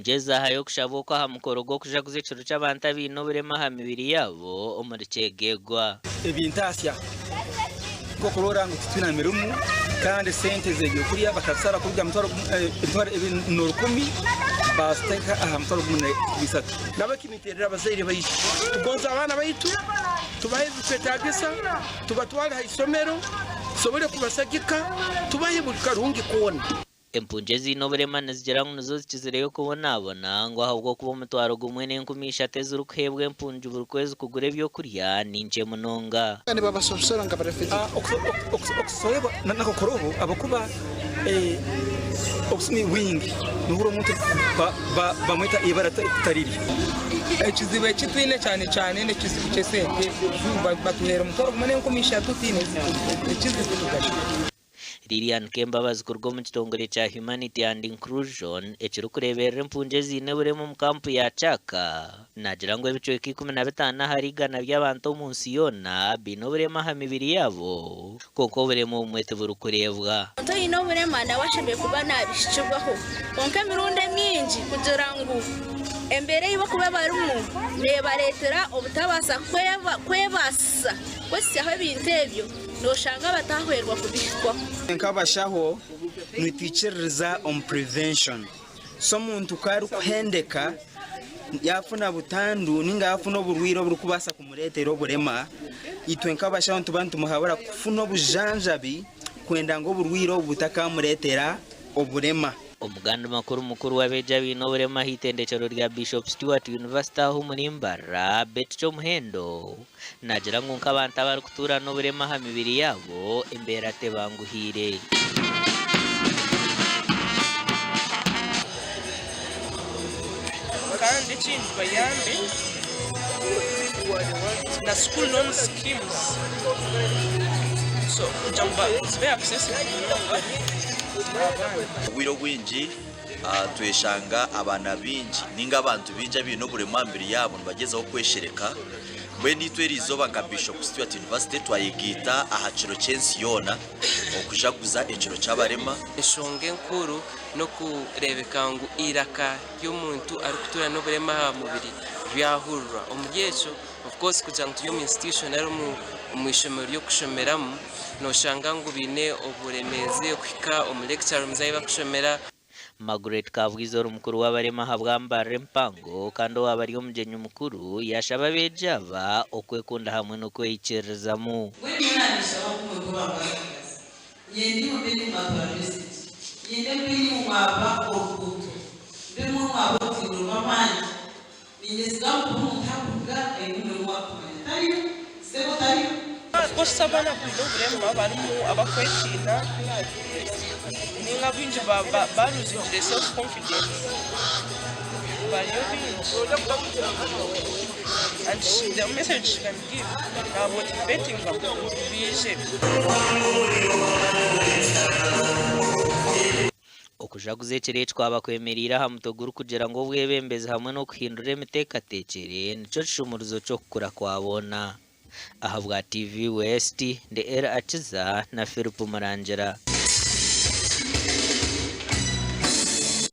Empungi ezaahayo okushaba oku aha mukoro gw'okujaguza ekiro ky'abantu abaine oburema aha mibiri yaabo omuri Kyegegwa. Ebintaasya nk'okuroora ngu titwine mirimu kandi sente z'ebyokurya bakazisara kuruga aha mitwaro emitwaro ebiri n'orukumi baaziteeka aha mutwaro gumwe n'ebisatu. Nabo ekiniterera abazaire baitu tugonze abaana baitu tubahe ebikwetagisa tubatwale ha isomero tusobole kubasagika tubahe buli karungi koona. Empungi eziine oburema nizigira ngu nizo zikizireyo kubonabona ngu ahabw'okuba omutwaro gumwe n'enkumi ishatu ezirikuheebwa empungi buri kwezi kugura ebyokurya ni nkye munonga. Okusoberwa nakukora obu ahabw'okuba obusumi bwingi nohurira omuntu bamweta eibara ritari rye. Ekizibu eki twine kyane kyane n'ekizibu ky'esente batuheera omutwaro gumwe n'enkumi ishatu tihaine ekizibu tugashaba. Lilian Kembabazi kuruga omu kitongore kya Humanity and Inclusion ekirikureeberera empungi eziine oburema omu kampu ya Kyaka naagira ngu ebicweka 15 ahari igana by'abantu omu nsi yoona baine oburema aha mibiri yaabo kwonka oburema obumwe tiburikureebwa. Omuntu oine oburema nawe ashemereire kuba nabihikibwaho kwonka emirundi emingi kugira ngu embeera ei barikuba barimu nebareetera obutabaasa kwebaasisa kwehitsyaho ebintu ebyo. Nooshanga batahwerwa kubihikwaho. Nk'abashaho nitwikiririza omu prevention so omuntu ku arikuhendeka yafuna butandu ninga yafuna oburwaire oburikubaasa kumureetera oburema, itwe nk'abashaho nituba nitumuhabura kufuna obujanjabi kwenda ngu oburwaire obu butakamureetera oburema. Omugandi makuru mukuru w'abeegi abaine oburema aha itendekyero rya Bishop Stuart University aha omuri Mbarara, Betty Kyomuhendo, naagira ngu nk'abantu abarikutuura n'oburema aha mibiri yaabo, embeera tebanguhiire. Kandi ekindi bayambe na school loan schemes so kugira ngu zibe accessible munonga abaana. Obwire obwingi tweshanga abaana baingi ninga abantu baingi abaine oburemu aha mibiri yaabo nibagyezaho kweshereka. Mbwenu itwe eriizooba nka Bishop Stuart University twayegaita aha kiro ky'ensi yoona okujaguza ekiro ky'abarema. Enshonga enkuru n'okureebeka ngu eiraka ry'omuntu arikutuura n'oburema aha mubiri ryahurirwa. Omuri ekyo, of course kugira ngu turi omu institution nari omu ishomero ry'okushomeramu, noshanga ngu baine oburemeezi okuhika omu lecture rooms ahu barikushomera. Margaret Kabwiza ori mukuru w'abarema aha bwa Mbarara empango kandi owaaba ari omugyenyi mukuru yaashaba abeegi aba okwekunda hamwe n'okweyikiririzamu. Mbwenu nyowe naanishaba ngu imwe nk'abambazakazi, nyenda imwe mbe nimwe mwatwara mesegi, nyenda mbe nimwe mwaba oruguuto, mbe imwe mwaba orutindo rw'abandi. Niinyesiga ngu buri muntu ahakuruga aine omurimo ogu arikumanya. Tariyo? Sebo tariyo? Of course abaana abaine oburema barimu abakwetiina ninga abaingi baruzingire self confidence bariyo baingi and the message she can give nabotivetinga ngu baije. Okujaguza ekiro eki kwaba kwemereire aha mutwe gurikugira ngu Obwebembezi hamwe n'okuhindura emiteekateekyere nikyo kishumuruzo ky'okukura kwa boona. Ahabwa TV West, ndi Elly Akiza na Philip Murangira.